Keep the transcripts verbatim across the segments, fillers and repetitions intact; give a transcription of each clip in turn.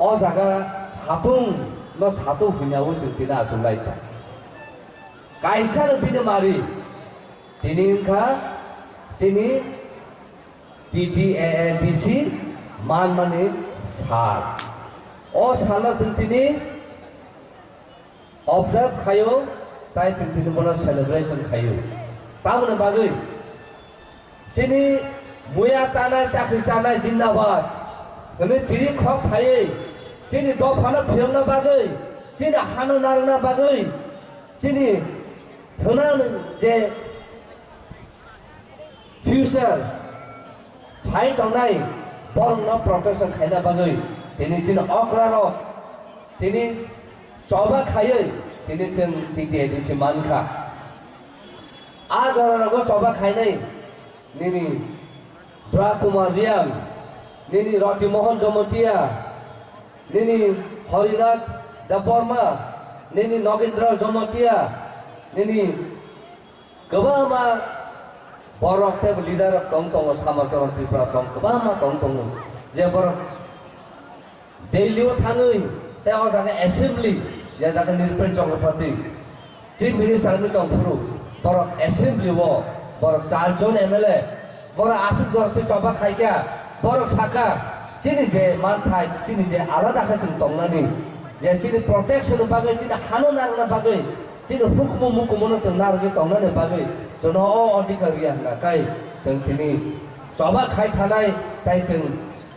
O jaga satung no satung hwnyaui chwng tini achuk lai tong. Kaisa no bini mari tini wngkha chini T T A A D C manmani sal. O salno chwng tini observe khaio, tai chwng tini bono celebration khaio. Tamoni bagwi chini muya chanai, chakri chanai, jindabad hwnwi chiri khok phaiwi, chini dophano phiyokna bagwi, chini hano narwkna bagwi, chini thwnang je future phai tongnai borokno protection khaina bagwi tini chini okrarok tini choba khaiwi tini chwng T T A D C mankha. A jorarokno choba khainai nini Bra Kumar Riang, nini Roti Mohan Jamatia, nini Harinath Debbarma, nini Nagendra Jamatia, nini kwbangma borok tei leader rok tong tongo, Samacharan Tripura song kwbangma tong tongo, je borok Delhi o thangwi tei o jaga assembly, je jaga Nripen Chakraborty chief minister wngwi tong phuru, borok assembly o borok char jon M L A, borok aswk borok twi choba khaikha, borok sakha, chini je manthai, chini je alada khe chwng tongnani, je chini protection ni bagwi, chini hano narwkna bagwi, chini hukumu mukumu no chwng narwgwi tongnani bagwi chwngno o adhikar riya hwnka khe chwng tini choba khai thanai, tai chwng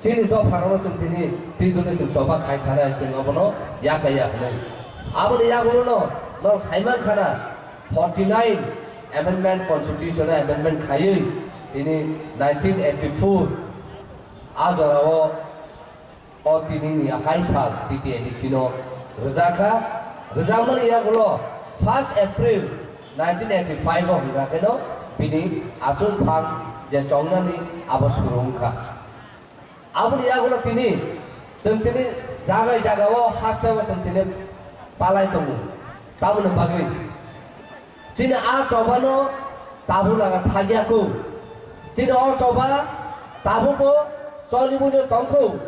chini dopharokno chwng tini twi dune chwng choba khai thanai, chwng obono yakaya hwnwi. Aboni yagulono norok saiman khana forty nine amendment, constitution amendment khaiwi tini nineteen eighty four a jorao o tinini hai sal T T A D C no rwjakha. Rwjakmani yagulo first April nineteen eighty five o hwnka kheno bini achung phang je chongnani abo suru wngkha. Aboni yagulo tini chwng tini jagai jagao hasteo chwng tini palai tongo. Tamoni bagwi chini a chobano tabuk laga thagya kho. Chini o choba tabukbo cholibuino tongkho.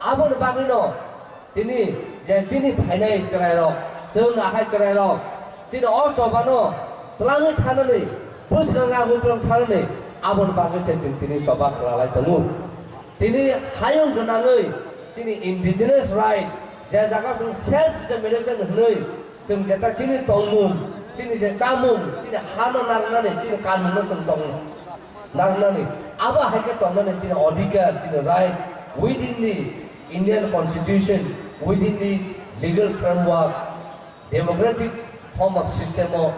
Aboni bagwino tini je chini phainai chwrairok, chwng ahai chwrairok, chini o chobano twlangwi thanani, bwskango twlang thanani, aboni bagwi se chwng tini choba khwlalai tongo. Tini hayung gwnangwi chini indigenous right, je jaga chwng self determination hwnwi, chwng jeta chini tongmung, chini je chamung, chini hano narwknani, chini kanmungno chwng tong narwknani, abo hai khe tongnani chini adhikar, chini right within the Indian Constitution, within the legal framework, democratic form of system o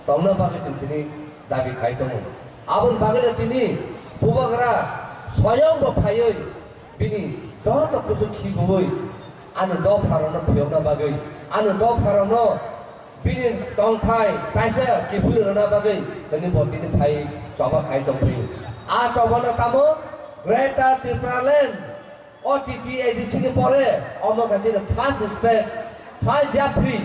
tongna bagwi chwng tini dabi khai tongo. Aboni bagwino tini Bubagra soyong bo phaiwi bini joto kuchuk khibiwi ani dopharokno phiyokna bagwi, ani dopharokno bini tongthai kaisa kiphilwi rwna bagwi tini bo tini phai choba khai tongphio. A chobano tamo Greater Tipraland, o T T A D C ni pore omo khe chini first step, first yapri.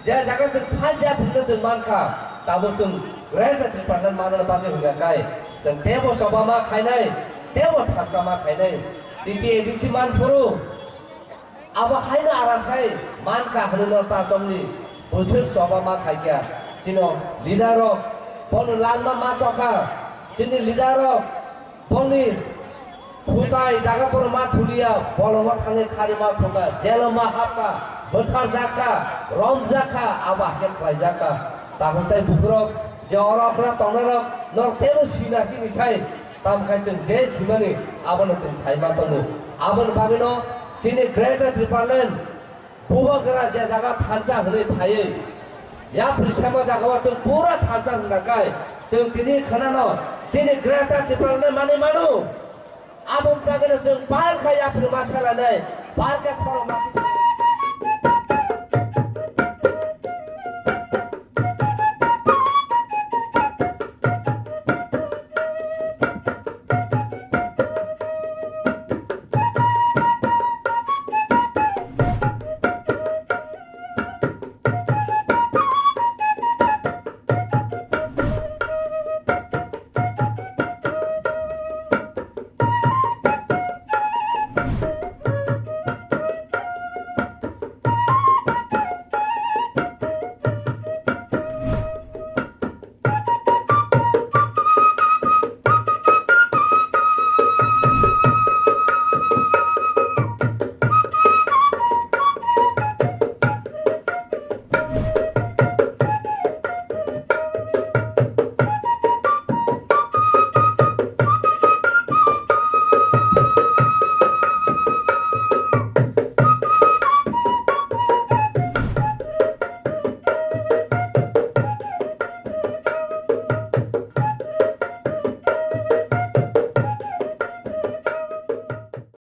Je jaga chwng first yapri no chwng mankha, tamo chwng Greater Tipraland manna bagwi hwnka khe chwng teibo choba ma khainai, teibo thansa ma khainai. T T A D C manphuru abo haino aram khai mankha hwnwi no ta chomni bwswk choba ma khaikha. Chino leader rok bono langma ma chokha. Chini leader rok boni Hutai jaga phuru ma thuliya, bolongo thangwi khari ma thungkha, jelo ma hapkha, bwtharjakha, romjakha, abo hakhe khlaijakha. Tabuk tei bukhurok je oro okra tongnairok norok teibo sina chini sai, tamo khe chwng je simani abono chwng sai ma tongo. Aboni bagwino chini Greater Tipraland Bubagra je jaga thansa hwnwi phaiwi yapri sema jagao chwng pura thansa hwnka khe chwng tini khwnano chini Greater Tipraland manwi mano. Aboni bagwino chwng bar khe yapri ma selanai, bar khe khorokma